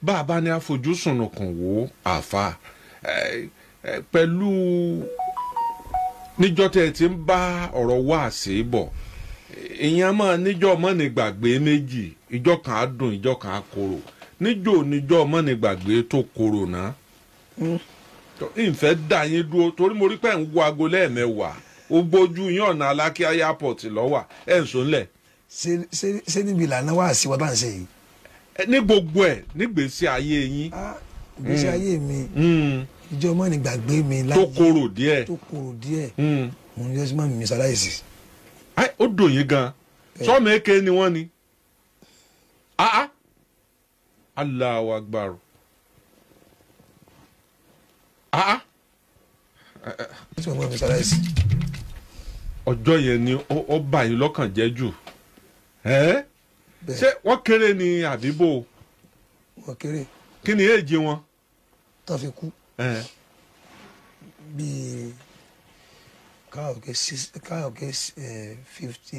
Bá a bá ní àfojúsùn kàn wò àfa pẹ̀lú níjọ́ tẹ́ ẹ ti ń bá ọ̀rọ̀ wá sí bọ̀, ìyẹn máa níjọ́ mọ́ni gbàgbé méjì, ìjọ́ kan á dùn, ìjọ́ kan á korò. Níjọ́ mọ́ni gbàgbé tó korò náà. Ìfẹ́ dà yín dúró torí mo rí pé ń wo aago lẹ́ẹ̀mẹ́wàá, ó gbójú yín ọ̀nà Alákíá airport lọ́wà ẹ̀ ń sọ ńlẹ̀. Ṣé níbi ìlànà wá sí wa bá ń ṣe yìí? Ní gbogbo ẹ̀ nígbèésí ayé yín. Ìgbésí ayé mi, ìjọ mọ́ni gbàgbé mi láyé. Tó korò díẹ̀. Tó korò díẹ̀. Mo ní jọ́sí mọ́mi mi ṣaláìsì. Ó dùn yín gan. Sọ́ọ̀mù èké ni wọ́n ni. Allahu Akbar. Ọjọ́ yẹn ni ó bà yín lọ́kàn jẹ́ jù. Ṣé wọ́n kéré ni àbíbò? Wọ́n kéré. Kí ni èjì wọn? Tó fi kú. Bíi káyọ̀kẹ́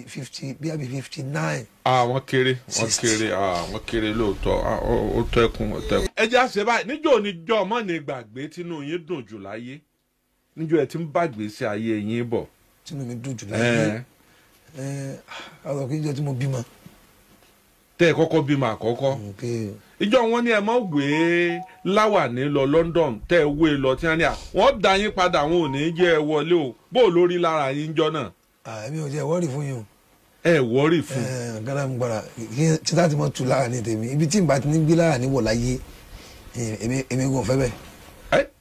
50 bí àbí 59. Wọ́n kéré, wọ́n kéré, wọ́n kéré lóòótọ́, ó tẹ́kun, ó tẹ́kun. Ẹ jẹ́ àṣẹ báyìí, níjọ́ níjọ́ mọ́ ni gbàgbé tínú yín dùn jù láyé, níjọ́ ẹ ti ń bàgbé sí ayé yín bọ̀. Tínú mi dùn jù láyé. Àwọn kì í jẹ́ tí mo bímọ. Tẹ́ ẹ kọ́kọ́ bímọ àkọ́kọ́. Ìjọ wọn ni ẹ mọ̀ wé láwàní lọ London, tẹ́ ẹ wé lọ tí wọ́n ní à wọ́n dá yín padà, wọn ò ní jẹ́ ẹ wọlé o, bó o lórí lára yín jọ náà. Èmi ò jẹ́ wọ́ọ̀rì fún yín o. Ẹ wọ́ọ̀rì fún. Gánà mi gbọ́dọ̀ kí tí láti mọ̀ tu lára ní tèmi, ibi tí n bá ti ní gbé lára ní wọ̀ láyé, èmi kò fẹ́ bẹ́ẹ̀.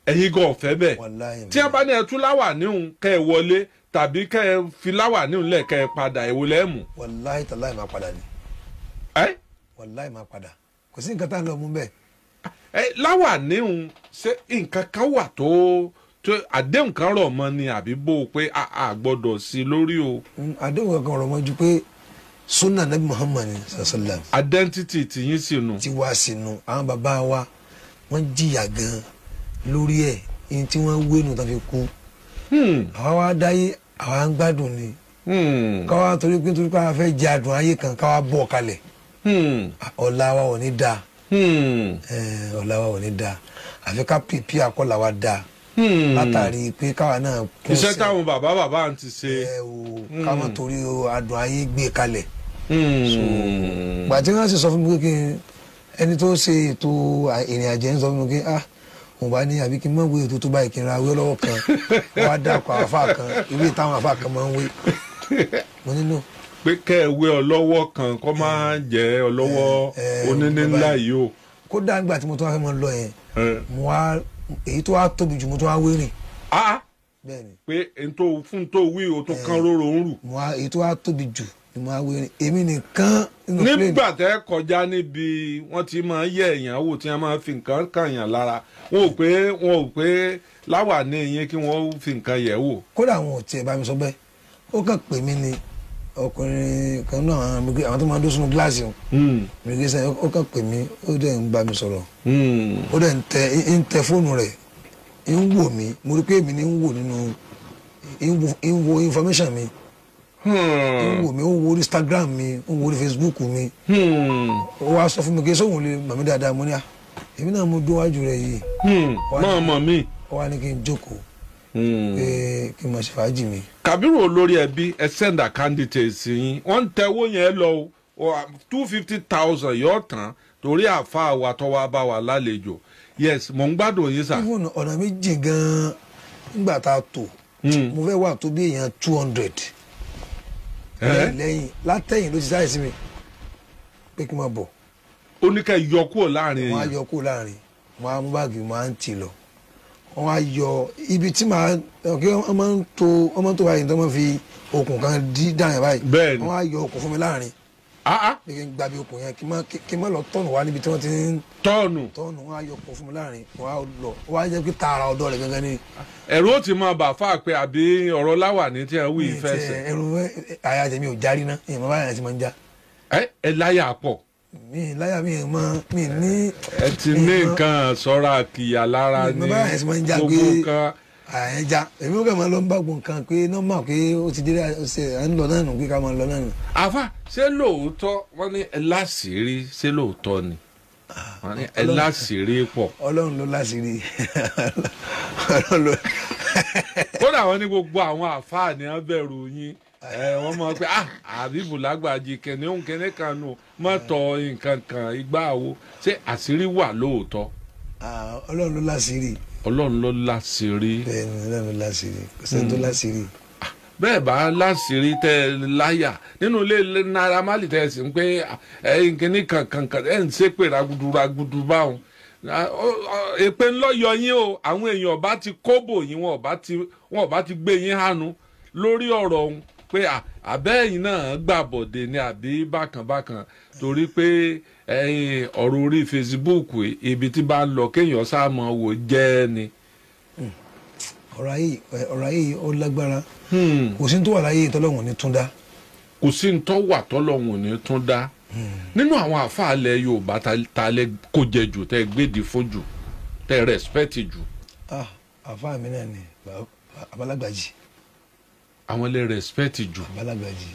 Ẹ̀yin gan ọ̀fẹ́ bẹ́ẹ̀. Tí wọ́n bá ní ẹ tú láwàní òun kẹ́ ẹ wọlé tàbí kẹ́ ẹ fi láwàní òun lẹ̀ kẹ́ ẹ padà, èwo lẹ́ mú? Wàláhì tàláhì máa padà ni. Wàláhì máa padà, kò sí nǹkan tá à ń lọ mú bẹ́ẹ̀. Láwàní òun, ṣé nǹkan kan wà tó àdéhùn kan rọ̀ mọ́ ni àbí bó o pé a gbọ́dọ̀ sí lórí o? Àdéhùn kankan rọ̀ mọ́ ju pé sunna nabi Muhammad sallam. Identity ti yín sínú. Ti wá sínú, àwọn bàbá wa wọ́n jìyà gan lórí ẹ̀, ní tí wọ́n wénu tán fi kú. Àwa wá dáyé, àwa ń gbádùn ni. Káwa torí pé torí pé a fẹ́ jẹ adùn ayé kan, káwa bọ̀ kalẹ̀. Ọ̀la wa ò ní dáa. Ọ̀la wa ò ní dáa, àfi ká pìpì àkọlà wa dáa. Látàrí pé káwa náà kún iṣẹ́ táwọn bàbá bàbá ń ti ṣe. Ká má torí adùn ayé gbé kalẹ̀. Gbà tí wọ́n sì sọ fún mi pé ẹni tó ṣe ètò ìrìn àjẹ́ ń sọ fún mi pé mo bá ní àbí kí n má wé ètò tó báyìí, kí n ra wé lọ́wọ́ kan, wọ́n á dàpọ̀ àfa kan, ìwé táwọn àfa kan máa ń wé. Mo nínú. Pé kẹ́ ẹ wé ọlọ́wọ́ kan kọ́ máa jẹ́ ọlọ́wọ́ oníní ńlá yìí o. Kódà nígbà tí mo tún wá fẹ́ mọ lọ yẹn, mo wá èyí tó wá tóbi jù, mo tún wá wé rìn. Bẹ́ẹ̀ni. Pé fún tó wí o tó kán róró ń rù. Mo wá èyí tó wá tóbi jù ni mo wá wé rìn, èmi nìkan nínú plane. Nígbà tẹ́ kọjá níbi wọ́n ti máa yẹ èèyàn wò, tí wọ́n máa fi nǹkan kàn yàn lára, wọn ò pé láwàní yín kí wọ́n fi nǹkan yẹ̀ wò. Kódà àwọn ò tiẹ̀ bá mi sọ bẹ́ẹ̀, ó kàn pè mí ni ọkùnrin kan náà, àwọn tó máa ń dó sínú gíláàsì o, immigration, ó kàn pè mí, ó dẹ̀ ń bá mi sọ̀rọ̀, ó dẹ̀ ń tẹ fóònù rẹ̀, ń wò mí, mo rí pé èmi ni ń wò nínú, ń wo information mi, ń wò mí, ó ń wo Instagram mi, ó ń wo Facebook mi, ó wá sọ fún mi pé sóhun lè mọ̀ mí dáadáa, mo ní à èmi náà mo dún wájú rẹ̀ yìí. Máa mọ̀ mí. Ó wá ní kí n jókòó pé kí n máa ṣe fàájì mi. Kàbírù olórí ẹbí, ẹ send account details yín, wọ́n ń tẹ́wọ́ yẹn lọ o, 250,000 yóò tán torí àfa wa tó wá bá wa lálejò. Yes, mò ń gbádùn yín sà. Even ọ̀nà méjì gan-an nígbà tá a tò, mo fẹ́ wà tó bí èèyàn 200. Lẹ́yìn látẹ̀yìn ló ti sáré sí mi pé kí n máa bọ̀. Ó ní ká yọ kúrò láàrin. Wọ́n á yọ kúrò láàrin, wọ́n á mú báàgì, wọ́n á ń tì lọ. Wọ́n á yọ ibi tí màá kí wọ́n máa ń to, wọ́n máa ń to báyìí tó máa fi okùn kan dí dáhùn báyìí. Bẹ́ẹ̀ni. Wọ́n á yọ okùn fún mi láàrin. Pé kí n gba bí okùn yẹn, kí n má lọ tọ̀nù wá níbi tí wọ́n ti ń. Tọ̀nù. Tọ̀nù, wọ́n á yọ okùn fún mi láàrin, wọ́n á lọ, wọ́n á jẹ́ pé tààrà ọ̀dọ́ rẹ̀ gangan ni. Ẹ̀rù ó ti máa bà fáà pé àbí ọ̀rọ̀ láwàní tí ẹ wí ìfẹ́ sẹ̀. Ẹ̀rù àyà tèmi ò járí ná, ìmọ̀ báyà ti máa ń já. Ẹ láyà pọ̀. Mi láyà mi mọ mi ní. Ẹ ti ní nǹkan sọ́ra kìyà lára ní gbogbo nǹkan. Àyẹ̀já èmi ò kàn máa lọ ń bá gbogbo nǹkan pé nọ́mà pé ó ti dé ṣe à ń lọ náà nù pé ká máa lọ náà nù. Àfà, ṣé lóòótọ́ wọ́n ní ẹ láṣìírí, ṣé lóòótọ́ ni? Wọ́n ní ẹ láṣìírí pọ̀. Ọlọ́run ló láṣìírí. Ọlọ́run ló. Kódà wọ́n ní gbogbo àwọn àfáà ní wọ́n bẹ̀rù yín. Wọ́n mọ̀ pé Àbíbù Lágbàjì kìnìún kìnìún kan nù mọ́tò nǹkan kan igbá wo, ṣé àṣírí wà lóòótọ́? Ọlọ́run ló láṣìírí. Ọlọ́run ló láṣìírí. Bẹ́ẹ̀ni, Ọlọ́run ló láṣìírí, kò sẹ́ni tó láṣìírí. Bẹ́ẹ̀ bá láṣìírí tẹ́ ẹ láyà nínú ilé Naira Marley tẹ́ ẹ sì ń pé ẹ̀yin kìíní kankan ẹ̀ ń ṣépè ragudu ragudu báwọn, èpè ńlọ yọ yín o. Àwọn èèyàn ọba ti kóbò yín, wọn ọba ti gbé yín hánu lórí ọ̀rọ̀ ọ̀hún pé àbẹ́ ẹ̀yin náà gbàbọ̀dé ni àbí bákan bákan, torí pé ẹ̀yin ọ̀rọ̀ orí Facebook ibi tí bá ń lọ kéèyàn sá mọ̀ wò jẹ́ ni. Ọ̀rọ̀ ayé ó lágbára. Kò sí ní tó wà láyé tọ́lọ́hun ní tún dá. Kò sí ní tó wà tọ́lọ́hun ní tún dá. Nínú àwọn àfáàlẹ̀ Yorùbá ta lẹ kó jẹ jù, tẹ gbèdì fún jù, tẹ rẹ̀spẹ̀tì jù. Àfáà mi náà ni Àbálágbàjì. Àwọn lè rẹ̀spẹ̀tì jù. Àbálágbàjì,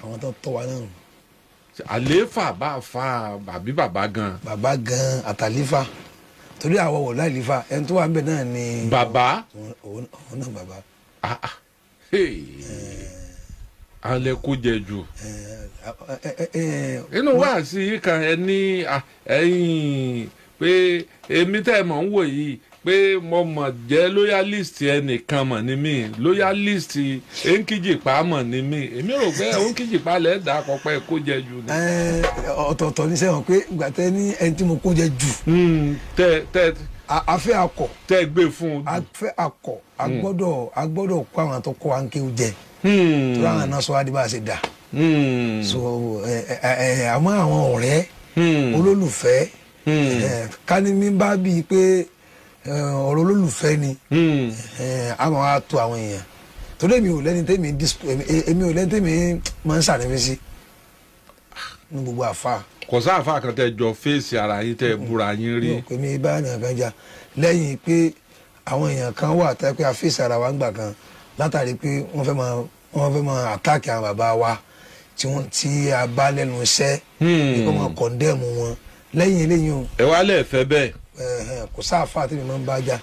àwọn tó tọ́ wa náà. Àlééfà bá fa àbí bàbá gan. Bàbá gan àtàlífà, torí àwọn wò láìlífà, ẹni tó wà ń bẹ náà ni. Bàbá. Òun náà bàbá. Àwọn lè kó jẹ jù. Inú wáàsí yìí kan ẹ ní ẹ̀yin pé èmi tẹ́ ẹ mọ̀ ń wò yìí pé mo mọ̀ jẹ́ loyalist ẹnìkan mọ̀ ní mí, loyalist Enkijìpá mọ̀ ní mí. Èmi rò pé Enkijìpá lẹ̀ dà kọ́pẹ́ kó jẹ jù ni. Ọ̀tọ̀ọ̀tọ̀ ní sẹ́wọ̀n pé ìgbà tẹ́ ní ẹni tí mo kó jẹ jù. Tẹ afẹ́ akọ. Tẹ gbé fún un. Afẹ́ akọ, a gbọ́dọ̀ kó àwọn tó kó wa ń kéwú jẹ. Tó láwọn náà sọ wá di bá a ṣe dà. So àmọ́ àwọn ọ̀rẹ́ olólùfẹ́ ká ní mi bá bíi pé ọ̀rọ̀ olólùfẹ́ ni a máa wá tó àwọn èèyàn, torí èmi ò lẹ́ni tẹ́mi èmi ò lẹ́ni tẹ́mi máa ń sàrẹ́fẹ́ sí ní gbogbo àfa. Kò sáàfà kan tẹ́ jọ fèsì ara yín tẹ́ búra yín rí. Pé mi bá ènìyàn kan jà lẹ́yìn pé àwọn èèyàn kan wà tẹ́ pé a fèsì ara wa ń gbà kan látàrí pé wọ́n fẹ́ máa àtáàkì àwọn bàbá wa tí a bá lẹ́nu iṣẹ́ kí wọ́n máa kọ̀ndẹ́ẹ̀mù wọn lẹ́yìn eléyìí o. Ẹ wá lẹ́ẹ̀fẹ́ bẹ́ẹ̀. Kò sáàfà tí mi máa ń bá jà.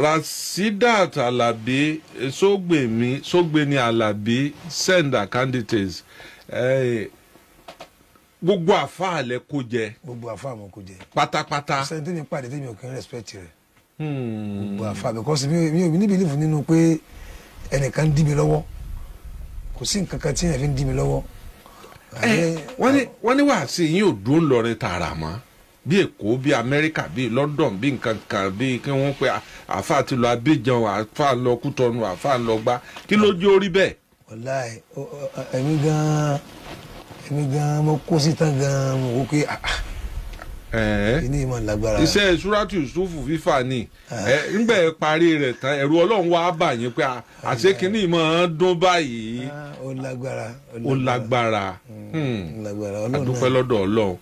Rasidat Alabi Sógbèmí Alabi send her candidates. Gbogbo àfáà lẹ kó jẹ. Gbogbo àfáà mo kó jẹ. Pátápátá. Sẹ́ni tí mi pàdé tí mi ò kí ń respect rẹ̀. Gbogbo àfáà because mi ò ní belief nínú pé ẹnìkan ń dí mi lọ́wọ́. Kò sí nǹkan kan tí èèyàn fi ń dí mi lọ́wọ́. Wọ́n ní wàásù yín ò dún lọrin tààrà mọ́, bí Èkó, bí Amẹ́ríkà, bí London, bí nǹkan kan, bí kí wọ́n pe àfáà ti lọ Abidjan, àfáà lọ Kútọ́nù, àfáà lọ gbá, kí ló jẹ́ orí bẹ́ẹ̀. Wàláì èmi gan mo kó síta gan mo wò pé kíní ìmọ̀ lágbára. Iṣẹ́ Suratu Yusufu fífà ni ńgbẹ́ parí rẹ̀ tán, ẹ̀rù Ọlọ́run wá bà yín pé àṣé kíní ìmọ̀ dún báyìí. Ó lágbára. Ó lágbára. Àdúpẹ́ lọ́dọ̀ Ọlọ́run.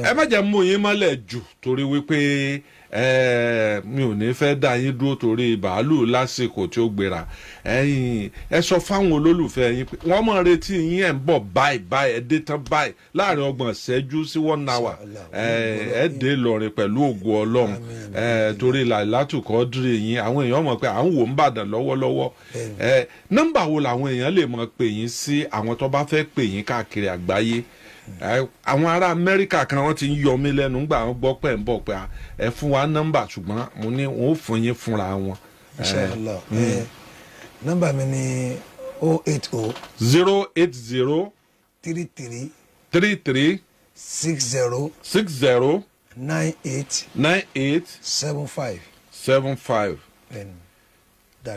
Ẹ má jẹ́ mú yín mọ́lẹ̀ jù torí wípé mi ò ní fẹ́ dá yín dúró torí bàálù lásìkò tí ó gbéra. Ẹ̀yin ẹ sọ fáwọn olólùfẹ́ yín pé wọ́n mọ̀ retí yín, ẹ̀ ń bọ̀ báyìí báyìí, ẹ dé tán báyìí láàrin 30 ìṣẹ́jú sí 1 hour. Ẹ dé Ìlọrin pẹ̀lú ògo Ọlọ́run torí làlátùkọ́ dúró yín, àwọn èèyàn mọ̀ pé à ń wò ń bàdàn lọ́wọ́lọ́wọ́. Nọ́mbà wo làwọn èèyàn lè mọ̀ pè yín sí, àwọn tó bá fẹ́ pè yín káàkiri àgbáyé? Àwọn ará Amẹ́ríkà kan wọ́n ti ń yọ mí lẹ́nu ńgbà wọ́n gbọ́ pé ń bọ̀ pé ẹ fún wa nọ́mbà, ṣùgbọ́n mo ní wọn ò fún yín fúnra wọn. Inshallah. Nọ́mbà mi ni 080 080 33 33 60 60 98 98 75 75.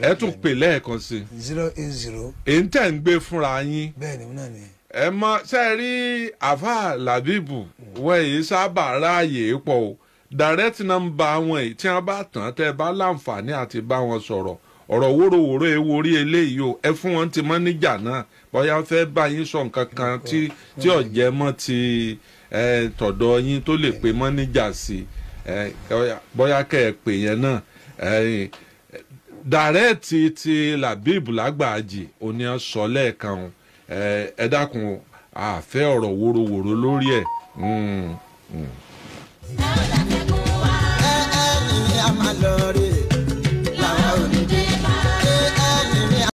Ẹ tún pè lẹ́ẹ̀kan sí. 080. Èyí tẹ̀ ń gbé fúnra yín. Bẹ́ẹ̀ni náà ni. Ẹ mọ ṣe rí àfáà Làbíbù wọ́n èyí sábà ráàyè pọ̀ o. Direct number wọn èyí tí wọ́n bá tàn tẹ́ bá láǹfààní àti bá wọn sọ̀rọ̀ ọ̀rọ̀ wóróworó ewu orí eléyìí o, ẹ fún wọn ti mọ́níjà náà bóyá fẹ́ bá yín sọ nǹkan kan tí ọ̀jẹ̀ mọ́ ti tọ̀dọ̀ yín tó lè pe mọ́níjà sí, bóyá kẹ́ ẹ pè yẹn náà. Direct ti Làbíbù Lágbàjì òní ẹ sọ lẹ́ẹ̀kan o. Ẹ dákun, a fẹ́ ọ̀rọ̀ wóróworó lórí ẹ̀.